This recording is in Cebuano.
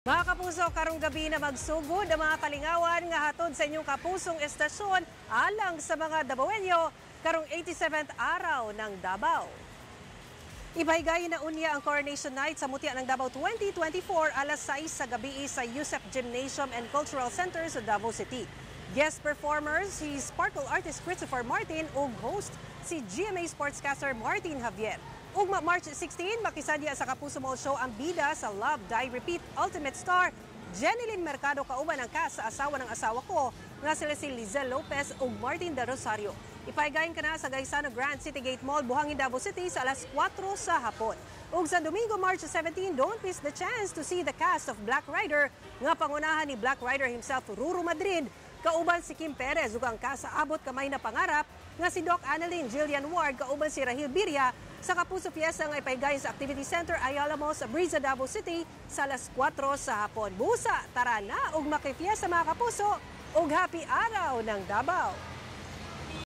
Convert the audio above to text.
Mga kapuso, karong gabi na magsugod ang mga kalingawan nga hatod sa inyong kapusong estasyon alang sa mga Dabawenyo karong 87th Araw ng Davao. Ipahigayon na unya ang Coronation Night sa Mutya ng Davao 2024 alas 6 sa gabi sa Yusef Gymnasium and Cultural Center sa Davao City. Guest performers si Sparkle artist Christopher Martin ug host si GMA sportscaster Martin Javier. Ugma March 16, makisadya sa Kapuso Mall Show ang bida sa Love, Die, Repeat Ultimate Star Jennylyn Mercado kauban ang cast sa Asawa ng Asawa Ko nga sila si Liezel Lopez ug Martin Del Rosario. Ipahigayon kana sa Gaisano Grand City Gate Mall, Buhangin, Davao City sa alas 4 sa hapon. Ug sa Domingo, March 17, don't miss the chance to see the cast of Black Rider nga pangunahan ni Black Rider himself, Ruru Madrid, kauban si Kim Perez ug ang cast sa Abot Kamay na Pangarap nga si Doc Annalyn Jillian Ward kauban si Rahil Birya sa Kapuso Fiesta nga ipahigayon sa Activity Center, Ayala Mall sa Briza, Davao City sa alas 4 sa hapon. Busa, tara na ug makifiesta, mga kapuso, ug happy Araw ng Davao.